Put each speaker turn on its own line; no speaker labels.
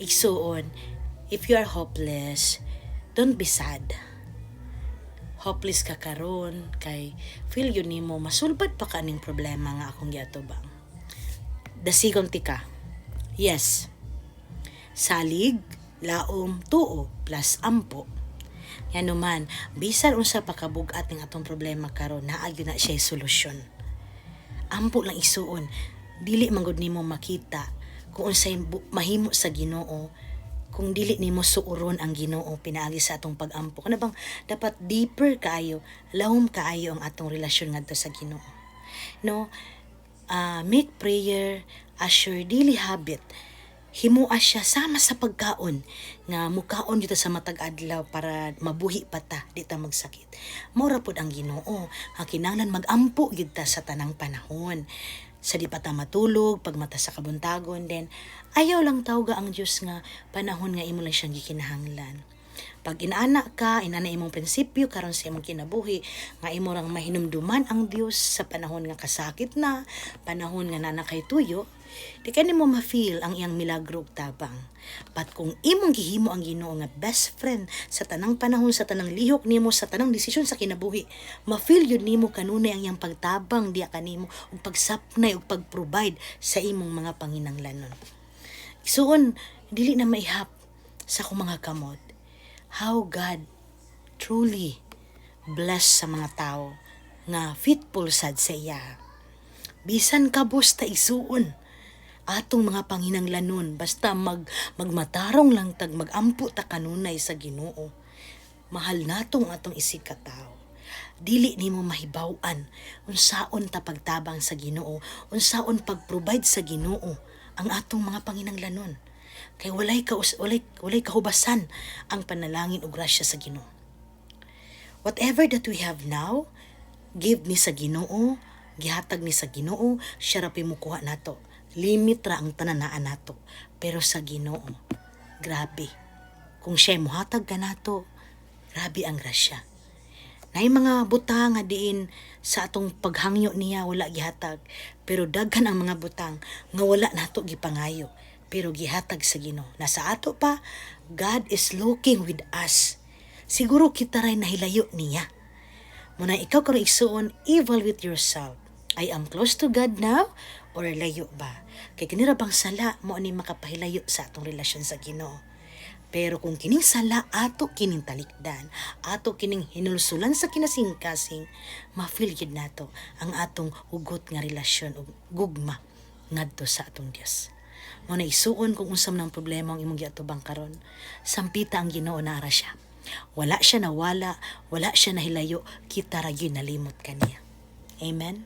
Igsuon, if you are hopeless, don't be sad. Hopeless ka karon kay feel gyud nimo masulbad pa ka aning problema nga akong giatubang. Dasigon tika. Yes. Salig, laom, tuo plus ampo. Ngano man, bisan unsa pa kabug-at ning atong problema karon, naa gyud na siya solusyon. Ampo lang, igsuon. Dili man gud nimo makita kung unsay mahimo sa Ginoo kung dili nimo suoron ang Ginoo pinaagi sa atong pag-ampo. Kana bang dapat deeper kaayo, lawom kaayo ang atong relasyon ngadto sa Ginoo. No? Make prayer as your daily habit. Himoa siya sama sa pagkaon nga mukaon dito sa matag adlaw para mabuhi pa ta, di ta magsakit. Mao ra pod ang Ginoo nga kinahanglan magampo gyud ta sa tanang panahon. Sa di pa ta matulog, pagmata sa kabuntagon, then ayaw lang tawga ang Dios nga panahon nga imo lang siyang gikinahanglan. Pag inaana ka, inana imong prinsipyo karon sa imong kinabuhi nga imo rang mahinumduman ang Dios sa panahon nga kasakit na, panahon nga naa na kay tuyo, di ka nimo ma-feel ang iyang milagro ug tabang. But kung imong gihimo ang Ginoo nga best friend sa tanang panahon, sa tanang lihok nimo, sa tanang desisyon sa kinabuhi, ma-feel gyud nimo kanunay ang iyang pagtabang diya kanimo ug pagsapnay ug pag-provide sa imong mga panginanglanon. Igsuon, dili na maihap sa akong mga kamot how God truly bless sa mga tao nga faithful sad sa iya. Bisan kabos ta, igsuon, atong mga panginanglanon, basta magmatarong lang tag magampo ta kanunay sa Ginoo. Mahal natong atong isig ka tao. Dili nimo mahibaw-an unsaon ta pagtabang sa Ginoo, unsaon pag-provide sa Ginoo ang atong mga panginanglanon. Kay walay kahubasan ang panalangin ug grasya sa Ginoo. Whatever that we have now, give ni sa Ginoo, gihatag ni sa Ginoo, siya ra mukuha nato. Limit ra ang tanan naa nato. Pero sa Ginoo, grabe. Kung siya muhatag kanato, grabe ang grasya. Naay mga butang nga diin sa atong paghangyo niya wala gihatag, pero daghan ang mga butang nga wala nato gipangayo pero gihatag sa Ginoo. Nasa ato pa, God is looking with us. Siguro kita ray nahilayo niya. Muna ikaw karon, igsuon, evaluate yourself. I am close to God now or layo ba? Kay kini ra bang sala mao ni makapahilayo sa atong relasyon sa Ginoo. Pero kung kining sala ato kining talikdan, ato kining hinulsulan sa kinasingkasing, ma-feel gyud nato ang atong hugot nga relasyon ug gugma ngadto sa atong Dios. Mao na, igsuon, kung unsa man ang problema ang imong giatubang karon, sampita ang Ginoo, naa ra siya. Wala siya nawala, wala siya nahilayo, kita ra gyud nalimot kaniya. Amen.